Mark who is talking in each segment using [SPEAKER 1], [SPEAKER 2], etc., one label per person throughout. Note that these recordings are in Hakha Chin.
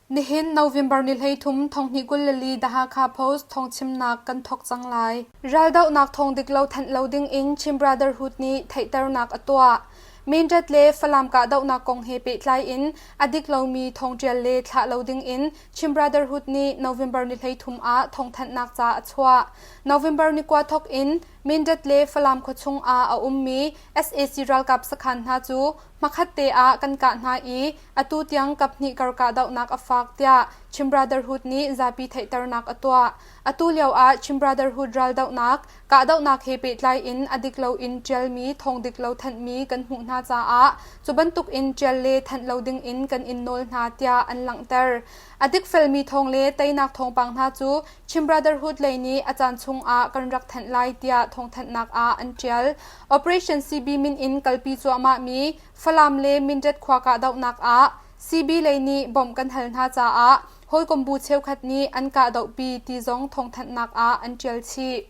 [SPEAKER 1] Nihin November ni 13 thonghnih 24 The Hakha Post thawngchimnak kan thawk cang lai. Raldohnak thawng dik lo thanh lo ding in Chin Brotherhood nih theihternak a tuah. Mindat le Falam kahdohnak kong he pehtlai in a dik lomi thawngṭial le thlah lo ding in Chin Brotherhood nih November ni 13 ah thawngthanhnak ca a chuah. November ni kua thawk in Mindat le Falam khuachung ah a ummi sac ralkap sakhan hna cu hmakhat te ah kan kah hna i atu tiang kaphnih kar kahdohnak a fak tiah Chin Brotherhood nih zapi theihternak a tuah. Atu lio ah Chin Brotherhood raldohnak, kahdohnak he pehtlai in a dik loin ṭialmi thawng dik lo thanhmi kan hmuh hna caah cu bantuk in ṭial le thanh lo ding in kan in nawl hna tiah an langhter. A dikfelmi thawng le teinak thawngpang hna cu Chin Brotherhood lei nih a caan chung ah kan rak thanh lai tiah thawngthanhnak ah an ṭial. Operation CB min in kalpi cuahmahmi Falam le Mindat khua kahdohnak ah CB lei nih bawmh kan hal hna caah hawikom bu cheukhat nih an kahdohpi ti zong thawngthanhnak ah an ṭial chih.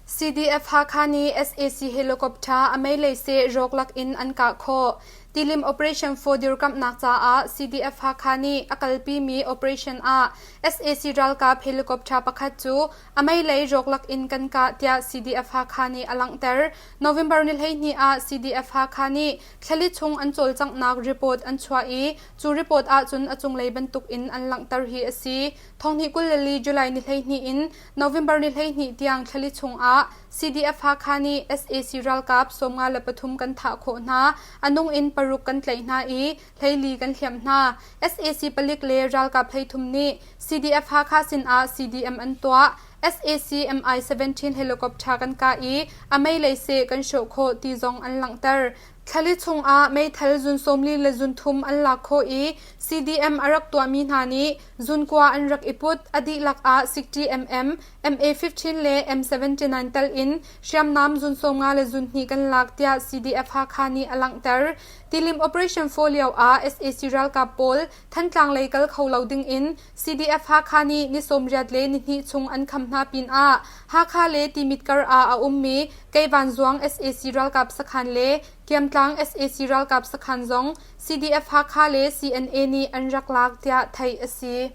[SPEAKER 1] CDF Hakha nih sac helicopter a meilei seh rawklak in an kah khawh. Tilim Operation for dirkamhnak caah CDF Hakha nih a kalpimi operation ah sac ralkap helicopter pakhat cu a meilei rawklak in kan kah tiah CDF Hakha nih a langhter. November ni 12 ah CDF Hakha nih thlali chung an cawlcanghnak report an chuah i cu report ahcun a cunglei bantuk in an langhter hi a si. Thonghnih 24 July ni 12 in November ni 12 tiang thlali chungah CDF Hakha nih sac ralkap 53 kan thah khawh hna. A nung in paruk kan tlaih hna i 14 kan hliamh hna. Sac palik le ralkap 33 nih CDF Hakha sinah CDM an tuah. Sac Mi-17 helicopter kan kah i a meilei seh kan hrawh khawh ti zong an langhter. Thlali chungah meithal zun 40 le zun thum an lak khawh i CDM a rak tuahmi hna nih zunkua an rak i put. A dihlak ah 60 mm, MA-15 le M79 tal in hriamnam zun 50 le zun hnih kan lak tiah CDF Hakha nih a langhter. Tilim Operation 4 lio ah sac ralkap pawl Thantlang lei kal kho lo ding in CDF Hakha nih ni 80 le ni hnih chung an kham hna pinah Hakha le Timit kar ah a ummi Keivanzuang sac ralkap sakhan le Kiamtlang sac ralkap sakhan zong CDF Hakha le CNA nih an rak lak tiah theih a si.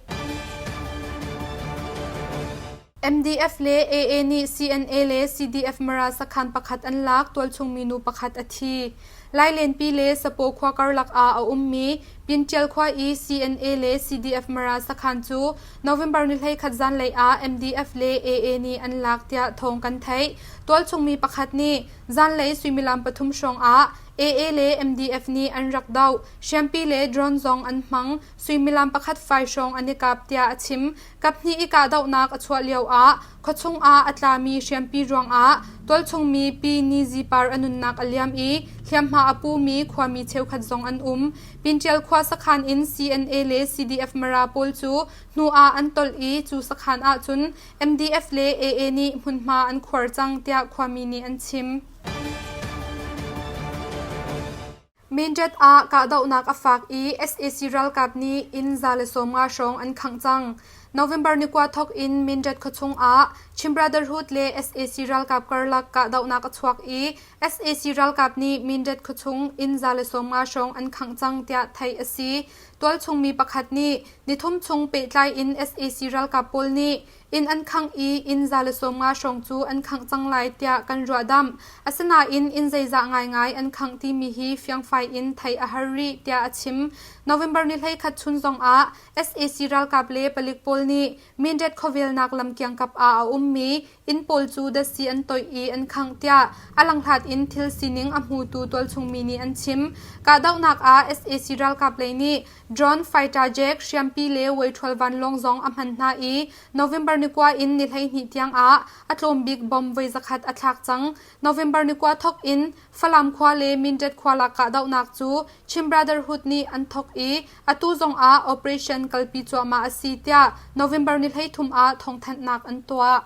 [SPEAKER 1] MDF le AA nih CNA le CDF Mara sakhan pakhat an lak tualchung minu pakhat a thi. Lailenpi le Sapaw khua karlak ah a ummi Pintial khua i CNA le CDF Mara sakhan cu November ni 11 zanlei ah MDF le AA nih an lak tiah thawng kan theih. Tualchung mi pakhat nih zanlei suimilam pathum hrawng ah AA le MDF nih an rak doh. Hriampi le drone zong an hmang. Suimilam pakhat fai hrawng an i kap tiah a chim. Kaphnih i kahdohnak a chuah lioah khuachung ah a tlami hriampi ruangah tualchungmi Pi Ni Zi Par a nunnak a liam i hliamhma a pumi khuami cheukhat zong an um. Pinṭial khua sakhan in CNA le CDF Mara pawl cu hnu ah an tolh i cu sakhan ahcun MDF le AA nih hmunhma an khuar cang tiah khuami nih an chim. Mindat ah kahdohnak a fak i sac ralkap nih inn 150 hrawng an khangh cang. November ni kua thawk in Mindat khuachung ah Chin Brotherhood le sac ralkap karlak kahdohnak a chuak i sac ralkap nih Mindat khuachung inn 150 hrawng an khangh cang tiah theih a si. Tualchung mi pakhat nih nithum chung pehtlai in sac ralkap pawl nih Inn an khangh i inn 150 hrawng cu an khangh cang lai tiah kan ruahdamh. Asinain inn zeizah ngaingai an khangh timi hi fiangfai in theih a har rih tiah a chim. November ni 11 chun zongah sac ralkap le palik pawl nih Mindat khuavelnak lam kiangkap ah a ummi inn pawl cu datsi an toih i an khangh tiah a langhlat in thil sining a hmutu tualchungmi nih an chim. Kahdohnak ah sac ralkap lei nih Drone fighter jet hriampi le weiṭhual vanlawng zong a hman hna i November ni kua in ni 12 tiang ah a tlawm bik bomb voi zakhat a thlak cang. November ni kua thawk in Falam khua le Mindat khua lak kahdohnak cu Chin Brotherhood nih an thawk i atu zong ah operation kalpi cuahmah a si tiah November ni 13 ah thawngthanhnak an tuah.